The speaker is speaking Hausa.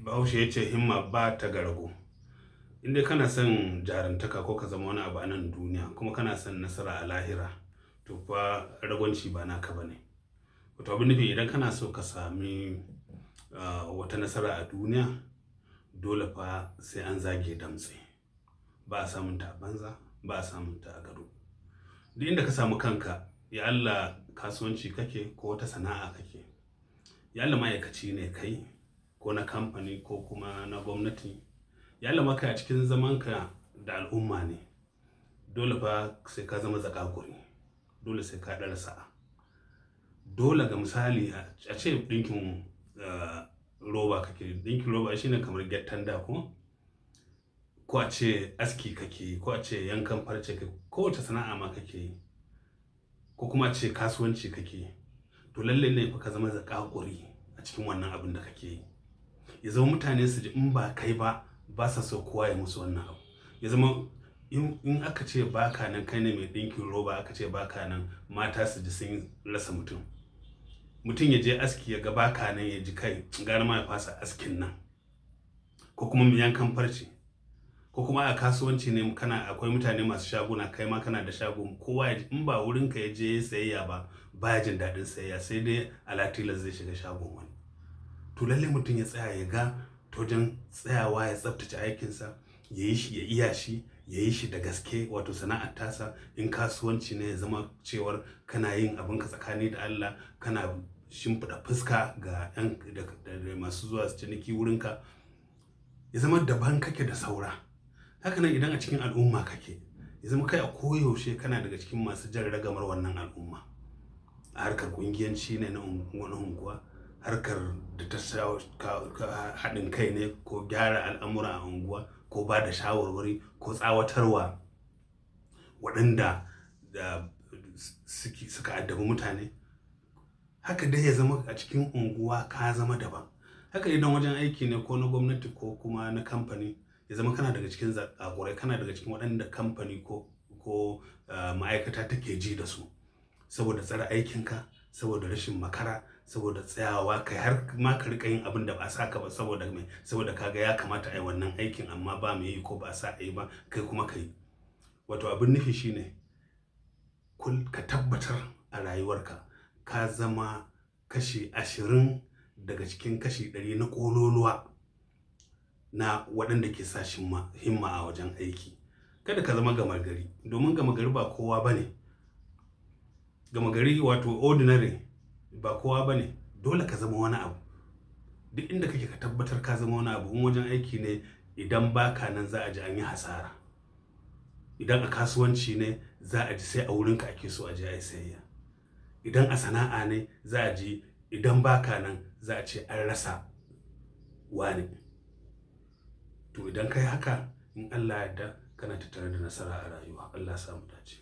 Bahaushe ya ce himma ba ta ga rago. In dai kana son jarumtaka ko ka zama wani abu a nan duniya kuma kana son nasara a lahira, to fa ragwanci ba naka ba ne. Wato abin nufi, idan kana so ka sami wata nasara a duniya, dole fa sai an zage damtse. Ba a samun ta a banza, ba a samun ta a gado. Duk inda ka samu kanka, ya Allah kasuwanci kake ko wata sana'a kake, ya Allah ma'aikaci ne kai ko na kamfani ko kuma na gwamnati, ya Allah ma kai a cikin zamanka da al'umma ne, dole fa sai ka zama zaƙaƙuri, dole sai ka ɗara sa'a. Dole, ga misali, a ce ɗinkin roba kake, ɗinkin roba shine kamar gyattan da ko? Ko a ce aski kake yi, ko a ce yankan farce kake, ko wace sana'a ma kake yi, ko kuma a ce kasuwanci kake yi, to lallai ne fa ka zama zaƙaƙuri a cikin wannan abin da kake yi. Ya zama mutane su ji in ba kai ba, ba sa so kowa ya musu wannan abu. Ya zama in aka ce ba ka nan, kai ne mai ɗinkin roba, aka ce ba ka nan, mata su ji sun rasa mutum. Mutum ya je aski ya ga ba ka nan, ya ji kai gara ma ya fasa askin nan, ko kuma yankan farce, ko kuma a kasuwanci ne kana akwai mutane masu shaguna, kai ma kana da shago, kowa ya ji in ba wurinka ya je sayayya ba, baya jin daɗin sayayya, sai dai ala tilas zai shiga shagon wani. To lallai mutum ya tsaya ya ga ta wajen tsayawa ya tsaftace aikinsa, ya yi shi, ya iya shi, ya yi shi da gaske, wato sana'ar tasa. In kasuwanci ne, ya zama cewar kana yin abinka tsakani da Allah, kana shimfiɗa fuska ga 'yan da masu zuwa ciniki wurinka, ya zama daban kake da saura. Haka nan idan a cikin al'umma kake, ya zama kai a koyaushe kana daga cikin masu jan ragamar wannan al'umma. A harkar ƙungiyanci ne na unguwa, harkar da ta haɗin kai ne, ko gyara al'amura a unguwa, ko ba da shawarwari, ko tsawatarwa waɗanda da suka addabi mutane. Haka dai ya zama a cikin unguwa ka zama daban. Haka idan wajen aiki ne, ko na gwamnati ko kuma na kamfani, ya zama kana daga cikin zaƙaƙurai, kana daga cikin waɗanda kamfani ko ma'aikata take ji da su saboda tsare aikinka, saboda rashin makara, saboda tsayawa kai har ma ka riƙa yin abin da ba a saka ba. Saboda me? Saboda ka ga ya kamata a yi wannan aikin amma ba mai yi, ko ba a sa a yi ba, kai kuma ka yi. Wato abin nufi shine ka tabbatar a rayuwarka ka zama kashi 20 daga cikin kashi 100 na ƙololuwa na waɗanda ke sa himma a wajen aiki. Kada ka zama gama gari, domin gama gari ba kowa ba ne. Gama gari, wato ordinary, ba kowa ba ne. Dole ka zama wani abu. Duk inda kake, ka tabbatar ka zama wani abu. In wajen aiki ne, idan ba ka nan za a ji an yi hasara. Idan a kasuwanci ne, za a ji sai a wurinka ake so a je a yi sayayya. Idan a sana'a ne, za a ji idan ba ka nan za a ce an rasa wane. To idan ka yi haka, in Allah ya yarda, kana tattare da nasara a rayuwa. Allah ya sa mu dace.